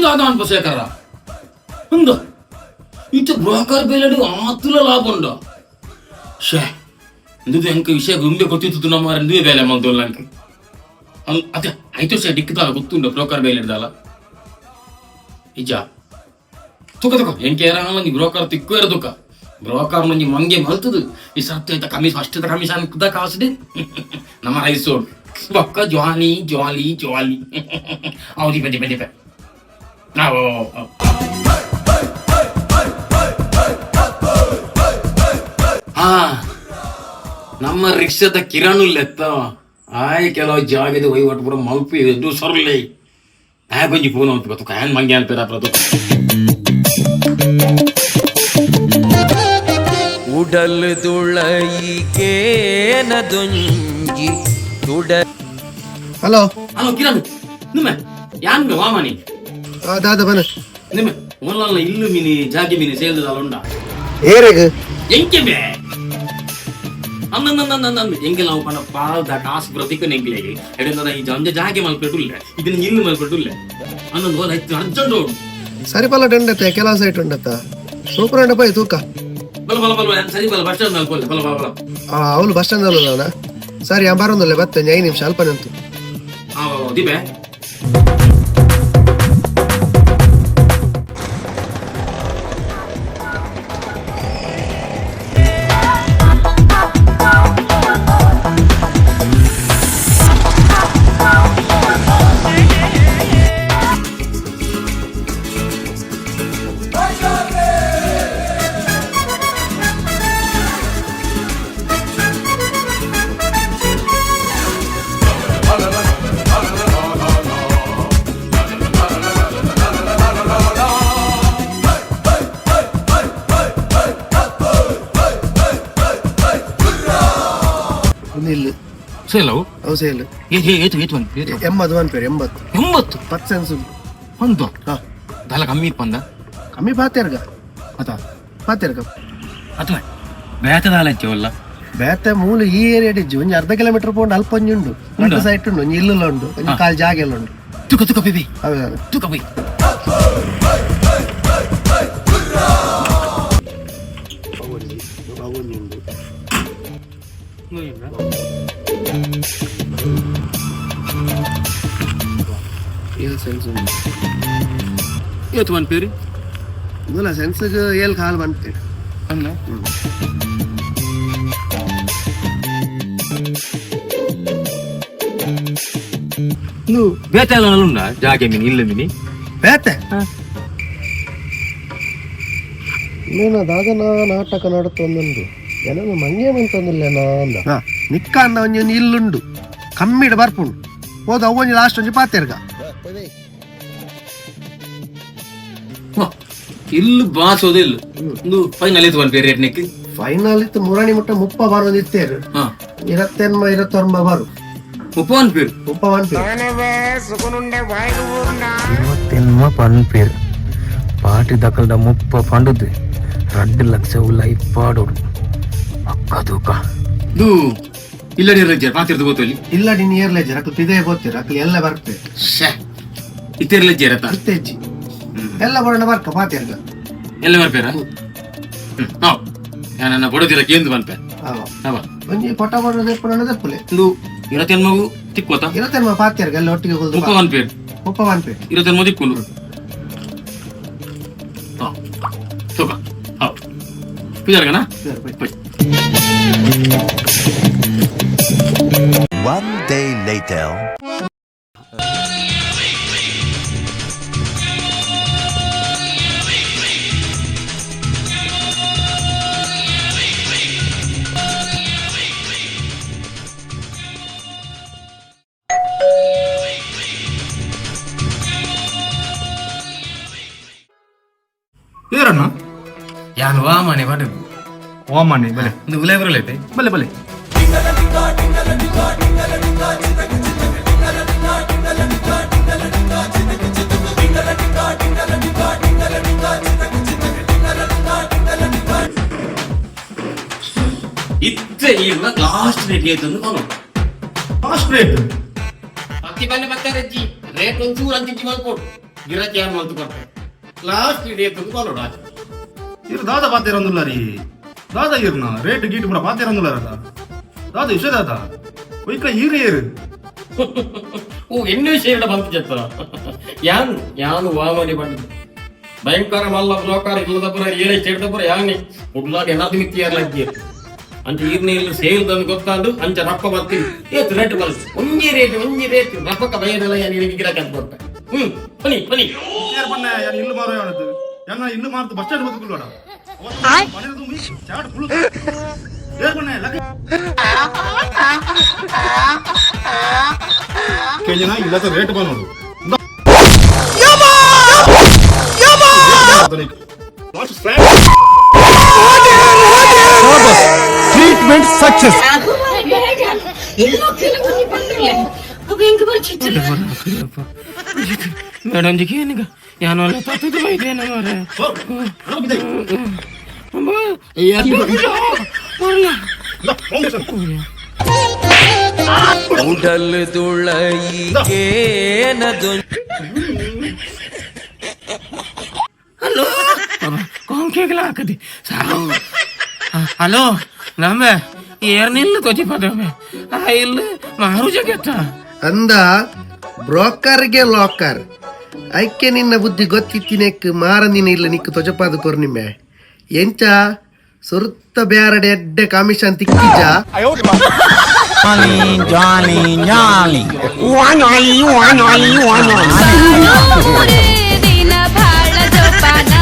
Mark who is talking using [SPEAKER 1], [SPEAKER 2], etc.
[SPEAKER 1] ದಾದ ಅನ್ಪ ಶೇಖರ ಉಂದು ಇತ್ತೆ ಬ್ರೋಕರ್ ಬೇಲೆಡ್ ಆತುಲ ಲಾಭ ಉಂಡು. ಶೇ, ಇಂದು ಎಂಕ್ ವಿಷಯ ಗುಂಬೆ ಗೊತ್ತಿತ್ತು ನಮ್ಮ ಇಂದುವೆ ಬೇಲೆ ಮಂತುಲ್ಲ ಅಂಕ ಅತ್ತೆ ಆಯ್ತು. ಶೇ, ಡಿಕ್ಕದಾಲ ಗೊತ್ತುಂಡು ಬ್ರೋಕರ್ ಬೇಲೆ ಹಿಡ್ದಾಲ ಇಜ್ಜ? ತುಕ ತುಕ, ಎಂಕೆ ಏರಾಂಗಿ ಬ್ರೋಕರ್ ತಿಕ್ಕು ತುಕ. ಬ್ರೋಕರ್ ಒಂಜಿ ಮಂಗೆ ಮಲ್ತದು ಈ ಸತ್ಯ ಕಮಿಷನ್, ಅಷ್ಟದ ಕಮಿಷನ್ ಕುದ ಕಾಸುಡೆ ನಮ್ಮ ಐಸೋಡ್ ಬೊಕ್ಕ ಜಾಲಿ ಜಾಲಿ ಜಾಲಿ. ಅವು ದಿಪ ದಿಪ ದಿಪ. ಅವು ಹಾ, ನಮ್ಮ ರಿಕ್ಷಾದ ಕಿರಣು ಲೆತ್ತ ಆಯ್ ಕೆಲವು ಜಾಗದ ವಹಿವಾಟು ಪೂರ ಮಲ್ಪಿ ಎದ್ದು ಸರ್ಲೆ ಆಯ್ ಕೊಂಜಿ ಫೋನ್ ಅಂತ ಗೊತ್ತು. ಹ್ಯಾಂಗ್ ಮಂಗೆ ಅನ್ಪೇರ ಪ್ರತು.
[SPEAKER 2] ಉಡಲ್ ದುಳಯಿಕೇನದೊಂಜಿ ತುಡ.
[SPEAKER 3] ಹಲೋ.
[SPEAKER 1] ಹಲೋ ಕಿರಣ್, ನಿಮ್ಮ ಯಾನ್ ವಾಮನಿ.
[SPEAKER 3] ದಾದ ಬನ.
[SPEAKER 1] ನಿಮ್ಮ ಓನ್ಲೈನ್ ಇಲ್ಲು ಮಿನಿ ಜಾಗೆ ಮಿನಿ ಸೇಲ್ದ ಉಂಡ?
[SPEAKER 3] ಏರೆಗ್?
[SPEAKER 1] ಎಂಕೆ ಬೇ ಅಂದ ಎಂಕೆ ನಾವು ಪಂಡ ಪಾಲ್ದ ಕಾಸು ಪ್ರತಿಕ ಎಂಕ್ಲೆಗೆ ಎಡೆಂದ ಈ ಜಂಜ ಜಾಗೆ ಮಲ್ಪೆಟುಲ್ಲೆ, ಇದನ್ನ ಇಲ್ಲು ಮಲ್ಪೆಟುಲ್ಲೆ ಅನ್ನೊಂದು ಹೋದ ಹೆಚ್ಚು ಅರ್ಜೆಂಟ್ ಓಡು.
[SPEAKER 3] ಸರಿ ಪಲ್ಲ ಉಂಡತ್ತ, ಕೆಲವು ಸೈಟ್ ಉಂಡತ್ತ, ಸೂಪರ್ ಉಂಡ ಪೋಯ್ ತೂಕ.
[SPEAKER 1] ಬಲ ಬಲ ಬಲ, ಸರಿ ಬಲ, ಬಸ್ ಸ್ಟ್ಯಾಂಡ್ ಬಲ ಬಲ ಬಲ ಬಲ.
[SPEAKER 3] ಅವಳು ಬಸ್ ಸ್ಟ್ಯಾಂಡ್ ಅಲ್ಲ. ಸರಿ, ಆ ಬರೋದಲ್ಲ, ಬತ್ತೆ 5 ನಿಮಿಷ ಅಲ್ಪ ನಿಂತು.
[SPEAKER 1] ಹಾ, ದಿಬೆ.
[SPEAKER 3] ಒಂದು ಇಲ್ಲ.
[SPEAKER 1] ಸೇಲವು?
[SPEAKER 3] ಅವು ಸೇಲ್.
[SPEAKER 1] ಏತು ಏತು ಏತು ಒಂದು ಏತು?
[SPEAKER 3] 80 ಪನ್ಪೇರು, 80.
[SPEAKER 1] 80?
[SPEAKER 3] 10 ಸೆನ್ಸ್.
[SPEAKER 1] ಒಂದು.
[SPEAKER 3] ಹಾ.
[SPEAKER 1] ದಲ ಕಮ್ಮಿ ಇಪ್ಪಂದ.
[SPEAKER 3] ಕಮ್ಮಿ ಪಾತೆರ್ಗ.
[SPEAKER 1] ಅತಾ?
[SPEAKER 3] ಪಾತೆರ್ಗ.
[SPEAKER 1] ಅಥವಾ ಬೇತದಾಲ ಹೆಚ್ಚವಲ್ಲ?
[SPEAKER 3] ಬೇತೆ ಮೂಲ ಈ ಏರಿಯಾ ಇಜ್ಜಿ. ಒಂಜಿ ಅರ್ಧ ಕಿಲೋಮೀಟರ್ ಪೋಂಡು ಅಲ್ಪ ಒಂಜಿ ಉಂಡು.
[SPEAKER 1] ಉಂಡಾ?
[SPEAKER 3] ಸೈಟ್ ಉಂಡು, ಒಂಜಿ ಇಲ್ಲೆಲ್ಲ ಉಂಡು, ಒಂಜಿ ಕಾಲ್ ಜಾಗ ಎಲ್ಲ ಉಂಡು.
[SPEAKER 1] ತುಕ ತುಕ ಬೇಬಿ.
[SPEAKER 3] ಹೌದು.
[SPEAKER 1] ತುಕ ಬೈ.
[SPEAKER 3] ಒಂಜಿ ಉಂಡು. ಏಳು ಸೆನ್ಸ್ ಉಂಡು.
[SPEAKER 1] ಏತು ಒನ್ ಪೇರು?
[SPEAKER 3] ಇಲ್ಲ, ಸೆನ್ಸ್ಗೆ ಏಳು ಕಾಲು ಬಂತೇಳಿ.
[SPEAKER 1] ಅನ್ನ ನೀವು ಬೇತೆ ಎಲ್ಲ ಉಂಡ ಜಾಗೆ ಮಿನಿ ಇಲ್ಲ ಮಿನಿ?
[SPEAKER 3] ಬೇತೆ ಇನ್ನೇನ ದಾದನ ನಾಟಕ ನಡತೊಂದುಂಡು. ಏನೋ ಮಂಗೆ ಮಂತೊಂದಿಲ್ಲ ಅಂದ ನಿಕ್ಕ ಅಂದ. ಒಂಜಿ ಒಂಜಿ ಇಲ್ಲುಂಡು, ಕಮ್ಮಿಡ್ ಬರ್ಪುಂಡು. ಹೋದ ಅವು ಒಂಜಿ ಲಾಸ್ಟ್ ಒಂಜಿ ಪಾತೆರ್ಗ.
[SPEAKER 1] ಇಲ್ಲು ಬಾಸೋದು ಇಲ್ಲ. ಒಂದು ಫೈನಲ್ ಇತ್ತು ಒನ್ ಪೇರು ರೇಟ್ ನೆಕ್?
[SPEAKER 3] ಫೈನಲ್ ಇತ್ತು ಮುರಾಣಿ ಮುಟ್ಟ 30 ಬಾರು ಒಂದು ಇತ್ತೇರು. 28, 29 ಬಾರು.
[SPEAKER 1] 30 ಒನ್ ಪೇರು?
[SPEAKER 3] 30 ಪನ್ಪೇರು.
[SPEAKER 4] 28 ಪನ್ಪೇರು, ಪಾಟಿ ದಕ್ಕಲ್ದ 30 ಪಂಡುದು 2 ಲಕ್ಷ ಉಲ್ಲ ಇಪ್ಪಾಡೋಡು ಅಕ್ಕ ತೂಕ.
[SPEAKER 1] ಇದು ಇಲ್ಲಡಿ ರಜೆ ಪಾತಿರ್ದು ಗೊತ್ತಲ್ಲಿ.
[SPEAKER 3] ಇಲ್ಲ, ನಿನ್ ಏರ್ಲೇಜರ್ ಅಕ್ಲು ಪಿದೇ ಬೋತೀರ, ಅಕ್ಲು ಎಲ್ಲ ಬರ್ಪೆ.
[SPEAKER 1] ಶೇ, ಇತ್ತಿರ್ಲಜ್ಜೆ ರತ.
[SPEAKER 3] ಇತ್ತೆಜ್ಜಿ, ಎಲ್ಲ ಬರೋಣ ಬರ್ಕ ಪಾತೆರ್ಗ.
[SPEAKER 1] ಎಲ್ಲ ಬರ್ಪೇರ? ಹ್ಮ್ ಹಾವ್ ನನ್ನ ಬಡದಿರ ಕೇಂದ್ರ ಬಂಪೆ. ಅವ.
[SPEAKER 3] ಒಂಜಿ ಪೊಟ ಬರೋದು ಎಪ್ಪುನ ದೆಪ್ಪುಲೆ.
[SPEAKER 1] ಒಂದು ಇರತ್ತೆನ್ಮಗು ತಿಕ್ಕೋತ.
[SPEAKER 3] ಇರತ್ತೆನ್ಮ ಪಾತೆರ್ಗ, ಎಲ್ಲ ಒಟ್ಟಿಗೆ ಕೊಲ್ದು.
[SPEAKER 1] 30 ಪನ್ಪೇರು.
[SPEAKER 3] 30 ಪನ್ಪೇರು.
[SPEAKER 1] ಇರತ್ತೆನ್ಮ ತಿಕ್ಕೊಂಡು ಹಾ ತೂಕ ಹಾವ್ ಪೂಜಾರ್ಗನಾ.
[SPEAKER 5] One day later.
[SPEAKER 6] ಏರಣ್ಣ?
[SPEAKER 1] ಯಾನ್ ವಾ ಮನೆ ಬಡ.
[SPEAKER 6] ಓ ಮಾಣಿ, ಬಲೆ.
[SPEAKER 1] ಒಂದು ಗುಲಾಬಿ ಐತೆ.
[SPEAKER 6] ಬಲೆ ಬಲೆ.
[SPEAKER 1] ಇತ್ತೆ ಈಗ ಲಾಸ್ಟ್ ರೇಟ್ ಏತಂದು ಕೊನು.
[SPEAKER 6] Last rate?
[SPEAKER 1] ಪತ್ತಿ ಬನ್ನೆ ಬತ್ತಾರೆ ಅಜ್ಜಿ, ರೇಟ್ ಒಂಚೂರು ಅಂಚಿಂಚಿ ಮಲ್ಕೊಡು. ಗಿರಾಕಿ ಯಾರು ಮಲ್ತು ಕೊಡ್ತೆ ಲಾಸ್ಟ್ ಇಡೀ ತಂದು ಆಚೆ.
[SPEAKER 6] ಇರು ದಾದ ಪಾತಿರಂದುಲ್ಲ ರೀ. ದಾದ ಇರ್ನ ರೇಟ್ ಗೀಟ್ ಪೂರ ಪಾತಿರಂದುಲ್ಲ ದಾದ ವಿಷಯ ದಾದ ಒಯ್ಕ ಈರು ಏರು.
[SPEAKER 1] ಓ ಎಣ್ಣೆ ವಿಷಯ ಬಂತು ಜತ್ತ. ಯಾನ್ ಯಾನು ವಾಮನಿ ಬಂದಿದ್ದು ಭಯಂಕರ ಮಲ್ಲ ಬ್ರೋಕರ್ ಇಲ್ಲದಪುರ ಏರೇ ಚೇಡ್ದಪುರ ಯಾನಿ ಉಡ್ಲಾಡ್ ಏನಾದ್ರು ಮಿತ್ತಿಯಾರ್ಲಕ್ಕಿ ಅಂಚ ಈರ್ನ ಇಲ್ಲಿ ಸೇಲ್ದಂದು ಗೊತ್ತಾಂಡು ಅಂಚ ರಪ್ಪ ಬರ್ತೀನಿ. ಏತ್ ರೇಟ್ ಬಲ್, ಒಂಜಿ ರೇಟ್, ಒಂಜಿ ರೇಟ್ ರಪ್ಪಕ್ಕ ಭಯದಲ್ಲ. ಯಾನ್ ಇಲ್ಲಿಗೆ ಗಿರಾಕಿ ಅಂತ ಕೊಟ್ಟೆ. ಬನ್ನಿ ಬನ್ನಿ.
[SPEAKER 6] ಏರ್ ಪನ್ನೆ ಯಾನ್ ಇಲ್ಲು ಮಾರು ಯಾವನದ್ದು ಯಾನ್ ಇಲ್ಲು ಮಾರ್ತು ಬಸ್ ಸ್ಟ್ಯಾಂಡ್ ಬದುಕುಲ್ಲೋಡ ಚಾಟ್ ಫುಲ್. ಏರ್ ಪನ್ನೆ ಲಕ್ಕ ಕೆಂಜನ ಇಲ್ಲದ ರೇಟ್ ಬಂದು
[SPEAKER 3] ಟ್ರೀಟ್ಮೆಂಟ್ ಸಕ್ಸಸ್.
[SPEAKER 1] ಮೇಡಮ್ ಜಿಗೆ ಏನೀಗ ಯಾನಲ್ಲ ತತ್ತದ ಬೈದೇನ ಮಾರೆ.
[SPEAKER 2] ಉಡಲ್ ದುಳೈಗೇನದು.
[SPEAKER 1] ಹಲೋ, ಕಾಂಕೇಗಲ ಹಾಕದಿ ಸಾವು. ಹಲೋ, ನಮ್ಮ ಏರ್ನಿಲ್ಲ ತೊಜಿಪದವೆ ಆ ಇಲ್ಲ ಮಾರು ಜಗತ್ತ.
[SPEAKER 3] ಅಂದ ಬ್ರೋಕರ್ಗೆ ಲಾಕರ್ ಐಕೆ ನಿನ್ನ ಬುದ್ಧಿ ಗೊತ್ತಿತ್ತಿನೆಕ್ ಮಾರಂದಿನ ಇಲ್ಲ ನಿಕ್ಕು ತೊಜಪಾದ ಕೊರ್ನಿಮೆ ಎಂಚ ಸುರುತ್ತ ಬ್ಯಾರಡೆ ಎಡ್ಡೆ ಕಮಿಷನ್ ತಿಕ್ಕಿಜ.
[SPEAKER 7] ದಿನ ಭಾಳ ಜೋಪಾನ.